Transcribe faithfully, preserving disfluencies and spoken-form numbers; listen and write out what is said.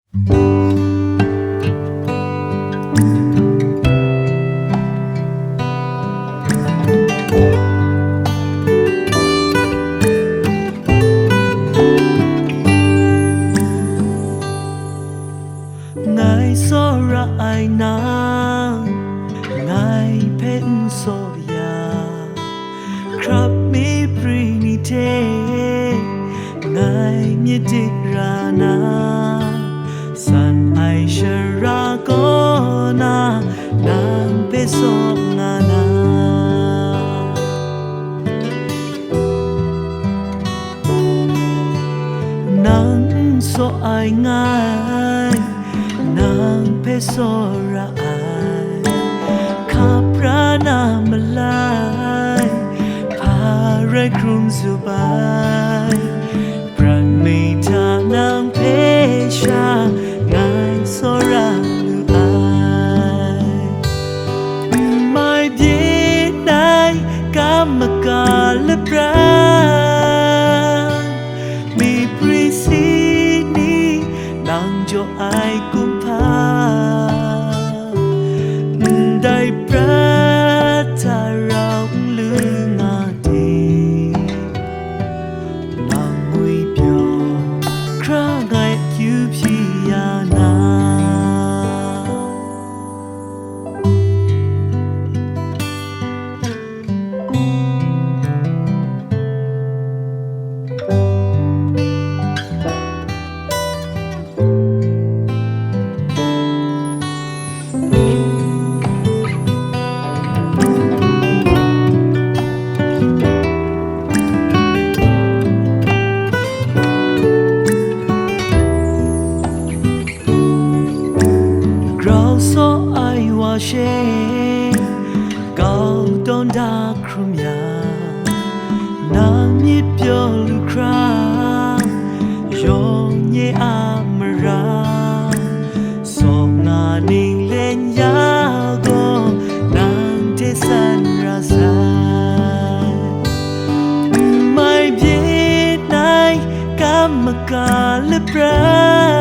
Ngai tsawra ai nang, ngai hpe n tsaw ya, hkrap mi pri ni hte ngai myit dik ra na, san ai shara kaw na, nang hpe tsaw nga na. Nang tsaw ai ngai, nang hpe tsaw ra ai, hkap ra na malai, hpa rai hkrum zup ai, pran mi hta nang hpe sha ngai tsaw ra lu ai. N mai byin ai kam maka lapran, mi pri si ni nang jaw ai kumhpa, ndai prat hta rau n lu nga de. Nang ngwi pyaw hkra ngai kyu hpyi ya na. Grau saw ai wa she, kau tawn da hkrum ya, nang myit pyaw lu hkra, yawng nye a mara, saw nga ning len ya gaw, nang hte san ra sai. N mai byin ai kam maka lapran,